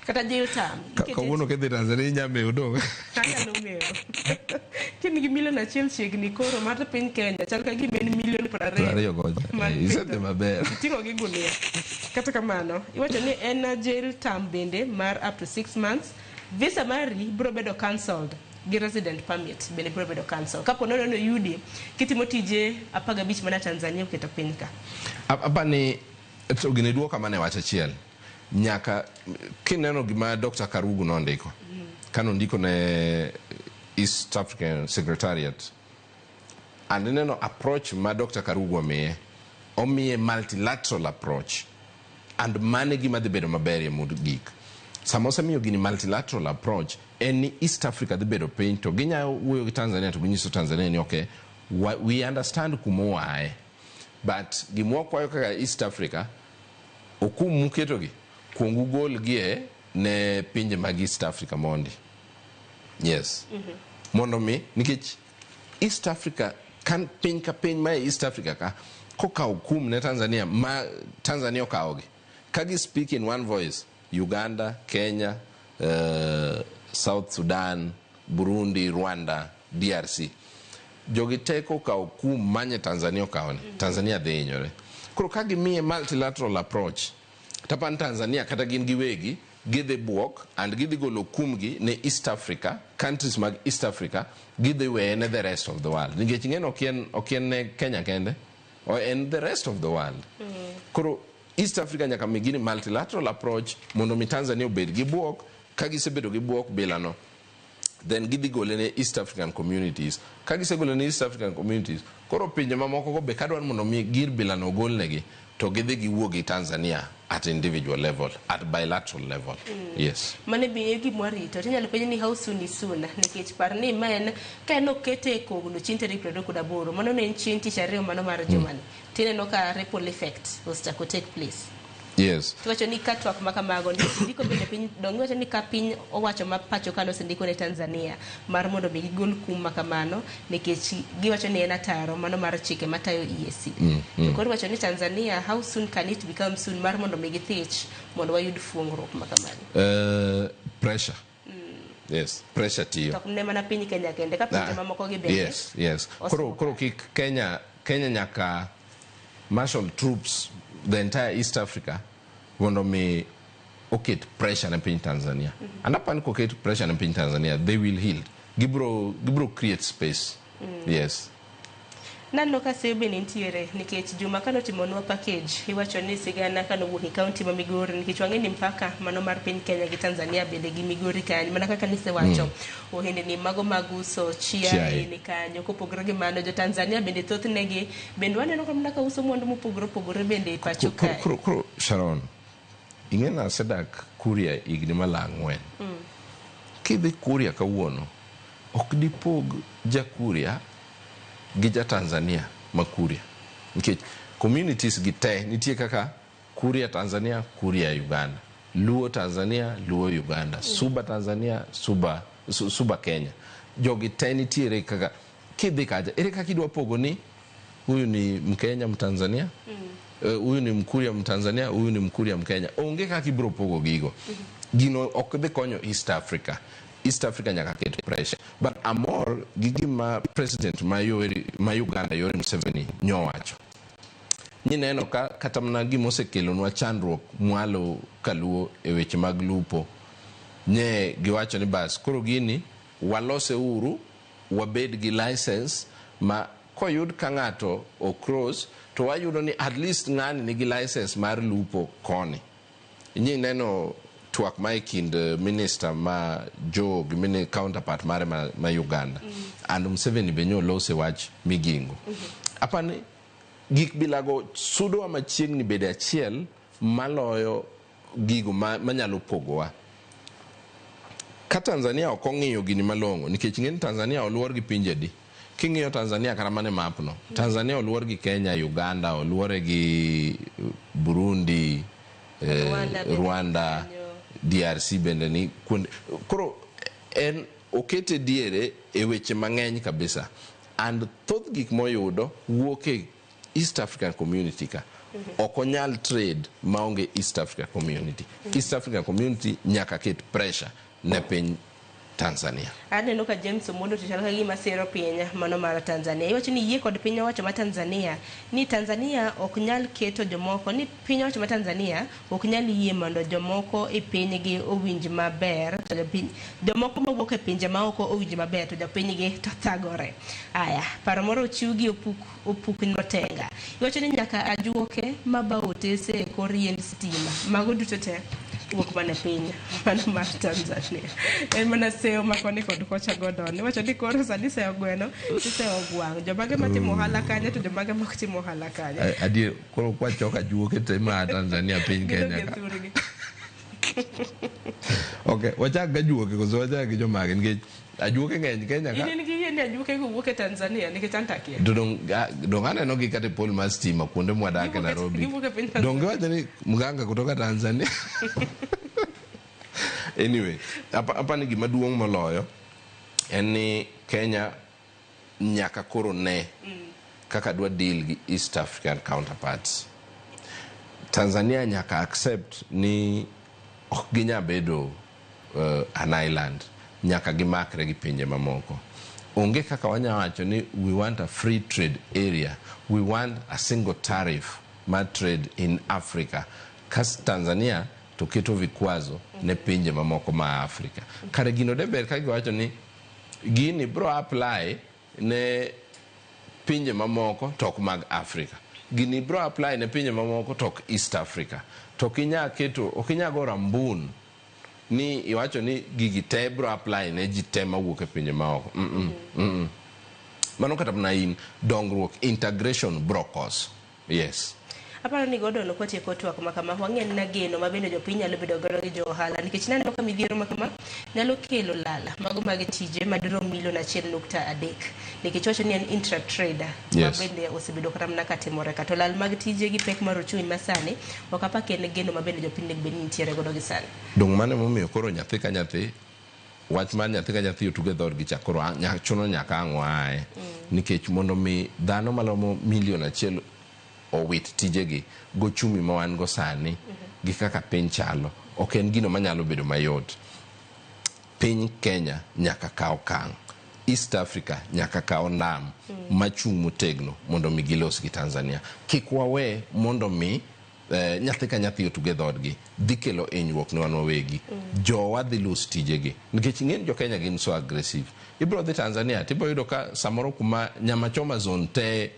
Kata jail term. Kawuono kidhi Tanzania inya mewo dong. Anyalo mewo. Kin gi million 1 chiegni koro mar piny Kenya chal ka gima en million 20. 20 kocha. Mar Isedhi piny. maber. Iting'o gi gunia. Kata kamano, iwacho ni en jail term bende mar up to 6 months. Visa mari biro bedo cancelled gi resident permit bende biro bedo cancelled. Kapo nono ni oyudi kitimo tije 15 mana Tanzania oketo piny ka. Apani to gini duoka mana e wach achiel. Nyaka kineno gima Dr. Karugu nondiko. Kanondiko ne East African Secretariat. And ineno approach ma Dr. Karugu omiye. Omiye multilateral approach. And mano e gima dhi bedo maber e mogik. Sama osemiyo gini multilateral approach, en ni East Africa dhi bedo piny to ginya wuoyo gi Tanzania to ginyiso Tanzania ni okay, we understand kuma oaye. But gima wakwayo kaka East Africa, okum muketogi, kuong ugolgie ne pinje mag East Africa mondi. Yes. Mondo mi, nikech East Africa, kan piny ka piny ma e East Africa ka, kokawo kum ne Tanzania, ma Tanzania okawogi. Ka gi speak in one voice, Uganda, Kenya, South Sudan, Burundi, Rwanda, DRC. Jogi te kokawo kum manye Tanzania okawoni, Tanzania dhi hinyore. Koro ka gimiye multilateral approach, tapan Tanzania kata gin giwegi, gidhi buok and gidhi golo kumgi ne East Africa, countries mag East Africa, gidhi weye ne the rest of the world. Nikech ing'eni ok en ne Kenya kende, en the rest of the world. Koro East Africa nyaka mi gini multilateral approach mondo mi Tanzania obed gi buok, ka gisebedo gi buok bilano, then gidhi gole ne East African communities. Ka gisegole ne East African communities, koro pinje mamoko go be kadwaro mondo mi gir bilano ogolnegi, to gidhi giwuo gi Tanzania at individual level, at bilateral level. Yes. Mano be e gima warito. Tinyalo penj ni how soon is soon, nikech par ni ma en ka en okete e kogno chieng' tarik 28, mano ne en chieng' tich ariyo mano mar jumani. Tineno ka ripple effect osechako take place. Yes. Tiwacho ni ka twak ma kamago ndiko bende piny dong iwacho ni ka piny owacho ma pacho ka nosendiko ne Tanzania mar mondo mi gigol kum ma kamano nikech giwacho ni en ataro mano mar chike matayo EAC. To koro iwacho ni Tanzania how soon can it become soon mar mondo mi githich mondo wayud fuongruok ma kamano. Pressure. Yes, pressure tiyo. To ok ne mana piny Kenya kende ka pinje mamoko gi bende. Yes, yes. Koro kik Kenya nyaka martial troops the entire East Africa mondo mi oket pressure ne piny Tanzania. And upon koket pressure ne piny Tanzania, they will heal. Gibro create space. Yes. Naneno ka seyo bende nitiere nikech juma kanotimonwa package iwacho ni sigana kanowuok e kaunti ma Migori nikech wang'e ni mpaka mano mar piny Kenya gi Tanzania bende gi Migori kanyo mana kaka nisewacho ohendni mago mag uso chiaye ni kanyo kopogore gi mano jo Tanzania bende thothne bende waneno ka mana ka uso mwandu mopogore opogore bende e pacho kae. Koro Sharon, ing'e na asedak Kuria higni mala 4. Kidhi Kuria kawuono ok dipog ja Kuria gi ja Tanzania ma Kuria. Nikech communities gi te nitie kaka Kuria Tanzania, Kuria Uganda, Luo Tanzania, Luo Uganda, Suba Tanzania, Suba Kenya. Jogi te nitiere kaka kidhi kacha ere kaka idwa pogo ni huyu ni Mkenya Mtanzania, huyu ni Mkuria Mtanzania, huyu ni Mkuria Mkenya. Onge kaka ibiro pogo gigo. Gino ok dhi konyo East Africa. East Africa nyaka ket pressure. But amor gi gima president ma Uganda Yoweri Museveni nyowacho. Nineno ka kata mana gima osekelonwa chandruok mwalo kaluo e weche mag lupo. Nye giwacho ni bas koro gini walose uru wabed gi license ma koyud ka ng'ato o cross to wayudo ni at least ng'ani nigi license mar lupo koni. Inyi neno twak ma e kind minister ma Joe gi mini counterpart mare ma Uganda. And Museveni be nyolose wach Migingo. Apani gik bilago sudowa machiegni bede achiel maloyo gigo manyalo pogowa. Ka Tanzania ok ong'iyo gini malong'o, nikech ing'e ni Tanzania oluor gi pinje di. King'iyo Tanzania kata mana e map no, Tanzania oluor gi Kenya, Uganda, oluore gi Burundi, Rwanda bende Rwanda, DRC bende ni kuonde. Koro en okete diere e weche mang'eny kabisa. And thoth gik moyudo wuok e East African Community ka. Ok onyal trade maonge East Africa Community. East African Community nyaka ket pressure ne piny Tanzania. Aneno ka James Omondo to chal ka gima siro piny mano mar Tanzania. Iwacho ni yie kod piny owacho ma Tanzania ni Tanzania ok nyal keto jomoko ni piny owacho ma Tanzania ok nyal yie mondo jomoko e pinygi owinj maber to jopiny jomoko mawuok e pinje maoko owinj maber to jopinygi to thagore. Aya, paro moro ochiw gi opuk notenga. Iwacho ni nyaka ajuoke maba otese e kor yiend stima. Mago duto te wuok mana e piny mano mar Tanzania. En mana seyo ma koni kod kocha Gordon. Iwacho ni koro sani seyo gweno tiseyo gwang'. Jomage matimo ohala kanye to jomage mok timo ohala kanye. Adier koro kwachoko ajuoke te ma Tanzania piny Kenya ka. Gidog e thurgi. Okay, wachak gi ajuoke koso wachak gi jomage nikech ajuoke ng'eny Kenya ka. In in gi yie ni ajuoke go wuok e Tanzania nikech an takia. To dong aneno gi kata e pol mar stima kuonde mwadake Nairobi. Giwuok e piny Tanzania. Dong giwacho ni mganga kutoka Tanzania. Anyway, apa ni gima duong' moloyo en ni Kenya nyaka koro ne kaka dwa deal gi East African counterparts. Tanzania nyaka accept ni ok ginya bedo an island, nyaka gimakre gi pinje mamoko. Onge kaka wanya wacho ni we want a free trade area, we want a single tariff mar trade in Africa. Kas Tanzania to keto vikwazo ne pinje mamoko ma Afrika. Kare gino de ber ka giwacho ni gini bro apply ne pinje mamoko to ok mag Afrika. Gini bro apply ne pinje mamoko to ok East Africa. To ok inya keto, ok inya go rambun ni iwacho ni gigi te bro apply ne ji te mawuok e pinje maoko. Mano kata mana in dongruok integration bro cause. Yes. Aparo ni Gordon ok watieko twak ma kama wang'e na geno ma bende jopiny nyalo bedo godo gi jo ohala nikech naneno ka midhiero ma kama nyalo kelo lal mago mag tije madirom milion 1.3 nikech wacho ni en intra trader ma bende osebedo kata mana katimore ka to lal mag tije gi pek mar uchumi masani ok apar ka en geno ma bende jopiny onego bed ni nitiere godo gi sani. Dong mano emomiyo koro nyathi ka nyathi wach mar nyathi ka nyathi otuge dhoodgi cha koro chuno nyaka ang' waaye. Nikech mondo mi dhano malomo milion 1 owit tijegi gochumi ma wan go sani gi kaka piny chalo ok en gino manyalo bedo mayot. Piny Kenya nyaka kaw okang', East Africa nyaka kaw nam machung' motegno mondo mi gilos gi Tanzania. Kik wawe mondo mi nyathi ka nyathi otuge dhoodgi dhi kelo hinyruok ne wan wawegi. Jowa dhi lose tijegi nikech ing'e ni jo Kenya gin so aggressive. Ibiro dhi Tanzania tibiro yudo ka samoro kuma nyama choma zone te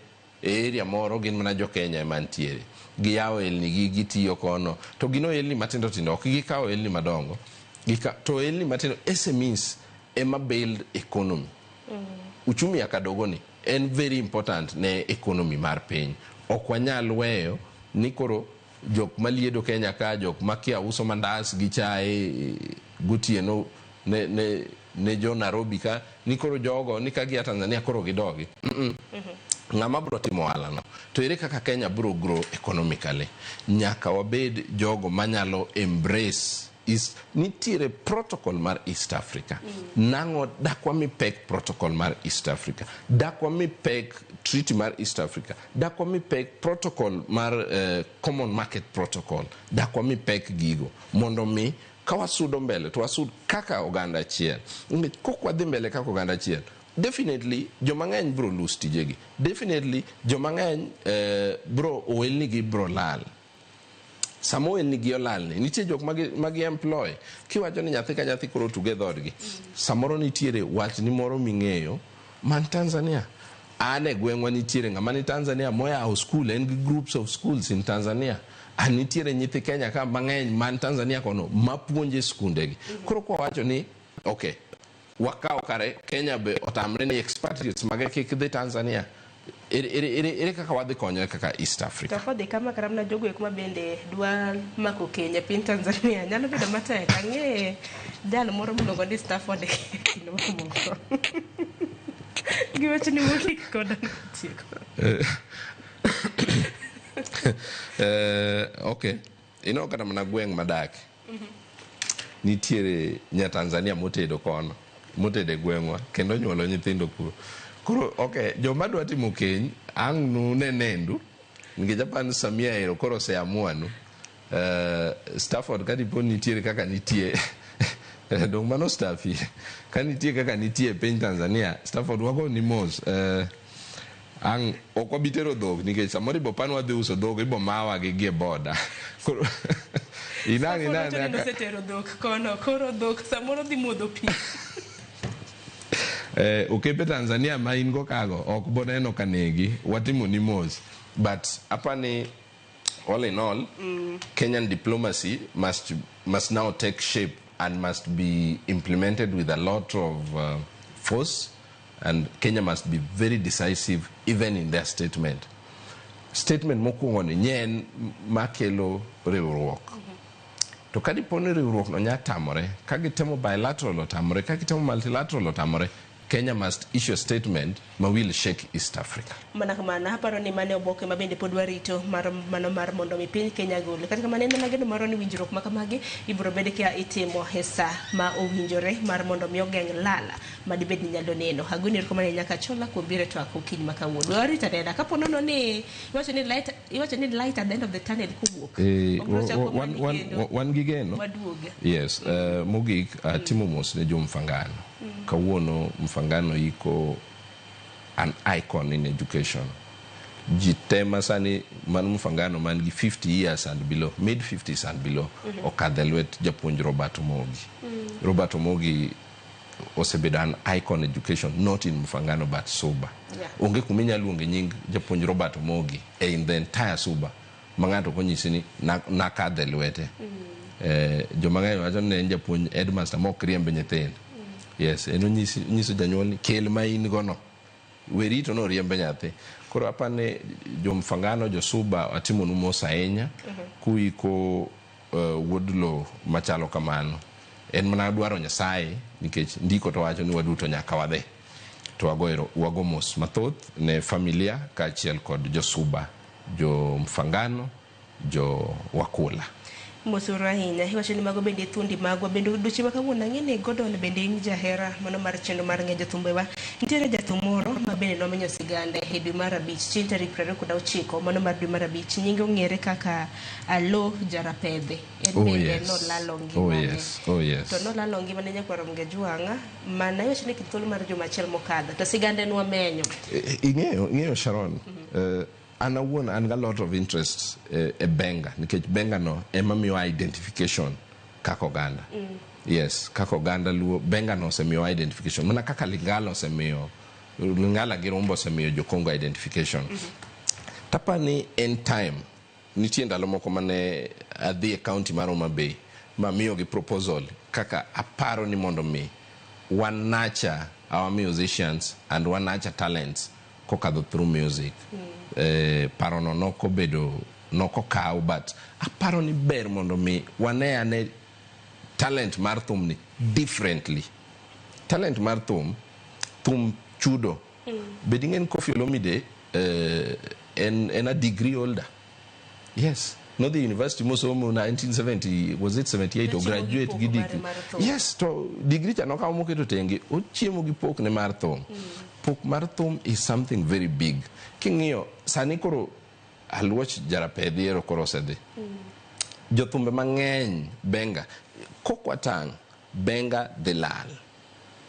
e area moro gin mana jo Kenya ema nitiere. Giyawo elni gi gitiyo kono to gin ohelni matindo tindo ok gikawo ohelni madongo. To ohelni matindo SMEs ema build economy. Uchumi ya kadogo ni en very important ne economy mar piny. Ok wanyal weyo ni koro jok maliedo Kenya ka jok makia uso mandas gi chae gotieno ne jo Nairobi ka ni koro jogo ni ka gia Tanzania koro gidogi. Ng'ama bro timo ohala no to ere kaka Kenya bro grow economically? Nyaka wabed jogo manyalo embrace East. Nitiere protocol mar East Africa. Nang'o dak wami pek protocol mar East Africa? Dak wami pek treaty mar East Africa? Dak wami pek protocol mar Common Market Protocol? Dak wami pek gigo mondo mi ka wasudo mbele to wasud kaka oganda achiel. Nikech kok wadhi mbele kaka oganda achiel, definitely joma ng'eny bro lose tijegi. Definitely joma ng'eny bro ohelni gi bro lal. Sama ohelni gi olal ni, nitie jok magi employ. Kiwacho ni nyathi ka nyathi koro tuge dhoodgi. Samoro nitiere wachni moro ming'eyo man Tanzania. An e gweng'wa nitiere ng'ama ni Tanzania moyawo school, en gi groups of schools in Tanzania. An nitiere nyithi Kenya ka mang'eny man Tanzania kono mapuonje skundegi. Koro kwa wacho ni okay, wakaw kare Kenya be otamre ni expatriates mage kik dhi Tanzania. Ere kaka wadhi konyore kaka East Africa? To kodhi kama kata mana jogo eko ma bende dwa mako keny e piny Tanzania nyalo bedo matek. Ang'e jal moro miluongo ni Stafford e kind mamoko. Gi wachni mogik kod tieko. Okay. Ineno kata mana gweng' madake. Nitiere nya Tanzania motedo kono, motedo e gweng'wa kendo onyuolo nyithindo kuro. Koro okay, joma dwa timo keny ang' nune nendu nikech apani Samia ero koro oseamua nu. Stafford ka dipo nitiere kaka nitie dong mano Staffi ka nitie kaka nitie e piny Tanzania Stafford wago ni mos ang' ok wabi tero dhok nikech samoro ibo pan wadhi uso dhok ibo mawa gi gie boda. Koro inang' Stafford inang' wacho ni nosetero dhok kono, koro dhok samoro dhi modho pi. Okepe Tanzania ma in go kago ok boneno ka negi watimo ni mos but apani all in all Kenyan diplomacy must now take shape and must be implemented with a lot of force, and Kenya must be very decisive even in their statement. Statement mokwongo ni nye en makelo riwruok. To ka dipo ni riwruok no nya tamore, ka gitemo bilateral otamore, ka gitemo multilateral otamore, Kenya must issue a statement ma will shake East Africa. Mana kamano, aparo ni mane oboke ma bende pod warito mar mano mar mondo mi piny Kenya gol. Kata kamano en mana geno marwa ni winjruok ma kamagi ibiro bed ka itimo e sa ma owinjore mar mondo mi ogeng' lala ma dibed ni nyalo neno. Agoni erokamano ahinya Kachola kuom biro e twak okinyi ma kawuono. Warito anena kapo nono ni iwacho ni light at the end of the tunnel kowuok. Obiro chako manyi kendo. Wan gi geno. Waduoge. Yes, mogik atimo mos ne jo Mfangano. Kawuono Mfangano iko an icon in education. Ji te ma sani man Mfangano man gi 50 years and below, mid 50s and below, okadho e lwet japuonj Robert Omogi. Robert Omogi osebedo an icon education, not in Mfangano but Suba. Onge kuma inyalo luonge nying japuonj Robert Omogi in the entire Suba ma ng'ato ok onyisi ni nakadho e lwete. Joma ng'eny wacho ni en japuonj headmaster mok riemb nyithindo. Yes, en onyiso janyuol ni kel ma in go no. We rito no riembe nyathi. Koro apani jo Mfangano, jo Suba atimonu mos ahinya kuiko wuod lo machalo kamano. En mana dwaro Nyasaye nikech ndiko to wacho ni waduto nyaka wadhi. To wago mos mathoth ne familia kaachiel kod jo Suba, jo Mfangano, jo Wakula. Mosuru ahinya. Iwacho ni mago bende thuondi magwa. Bende odiochieng' ma kawuono ang'e ni Gordon bende in jahera mano mar chenro mar ng'e jothumbewa. Nitiere jathum moro ma bende nomenyo sigande e dwe mar 5 chieng' tarik 29 mano mar dwe mar 5. Nyinge ong'ere kaka Alo Jarapedhe. En bende nolalo ngimane. Oh, yes. To nolalo ngimane nyakwar Mgejwang'a mana iwacho ni kind thuolo mar juma achiel mokadho. To sigande nwamenyo. Ing'eyo Sharon, an awuon an ga lot of interest e benga nikech benga no ema miyo identification kaka oganda. Yes, kaka oganda luo benga no osemiyo identification mana kaka Lingala osemiyo Lingala gi Rumba osemiyo jo Congo identification. Tapani en time nitie ndalo moko mane adhi e county mar Homa Bay mamiyogi proposal kaka aparo ni mondo mi wan nurture our musicians and wan nurture talents kokadho through music. Parono nokobedo nokokaw but aparo ni ber mondo mi wane ane talent mar thum ni differently. Talent mar thum, thum chudo. Bed ing'e ni Koffi Olomide en a degree holder. Yes, nodhi university mosomo 1970, was it 78 o graduate gi degree. Yes, to degree cha nokawo moketo tenge, ochiemo gi pok ne mar thum. Pok mar thum is something very big. King'iyo sani koro Aluoch Jarapedhi ero koro osedhi. Jothumbe mang'eny benga kokwatang' benga dhi lal.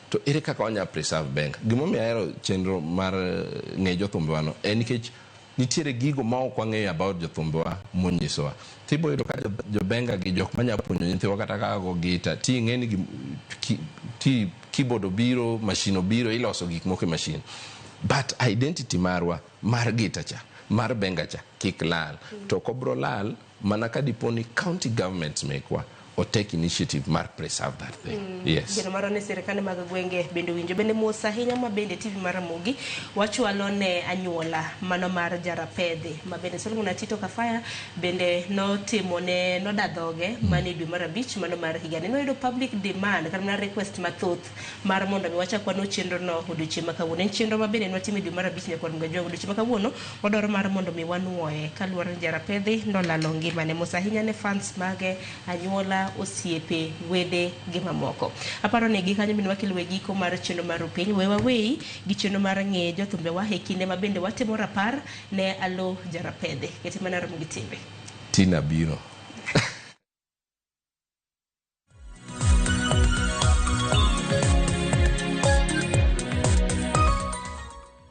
To ere kaka wanya preserve benga? Gimomiyo ahero chenro mar ng'e jothumbewa no en nikech nitiere gigo ma ok wang'eyo about jothumbewa monyisowa. Tibo yudo ka jobenga gi jok manya puonjo nyithiwa kata kaka go gita, ti ing'e ni ti keyboard obiro, machine obiro, iloso gik moko e machine. But identity marwa mar gita cha, mar benga cha kik lal. To ok obro lal mana ka dipo ni county governments mekwa o take initiative mar preserve that thing. Yes. Geno marwa ni sirkande mag gwenge bende winjo bende mos ahinya ma bende TV mar Ramogi wachwalo ne anyuola mano mar Jarapedhi ma bende Solomon Atito Kafaya bende notimo ne noda dhoge mane dwe mar 5 mano mar higani noyudo public demand kata mana request mathoth mar mondo mi wachak wano chenro no odiochieng' ma kawuono. En chenro ma bende nwatimo e dwe mar 5 nyaka Mgajwang' odiochieng' ma kawuono wadwaro mar mondo mi wanuoye kaluwore ni Jarapedhi nolalo ngimane. Mos ahinya ne fans mage, anyuola, osiepe, wede gi mamoko. Aparo ni gi kanyo bende wakelo e giko mar chenro mar Rupiny. We waweyi gi chenro mar ng'e jothumbewa e kinde ma bende watimo rapar ne Alo Jarapedhi. Kete mana Ramogi TV. Tina biro.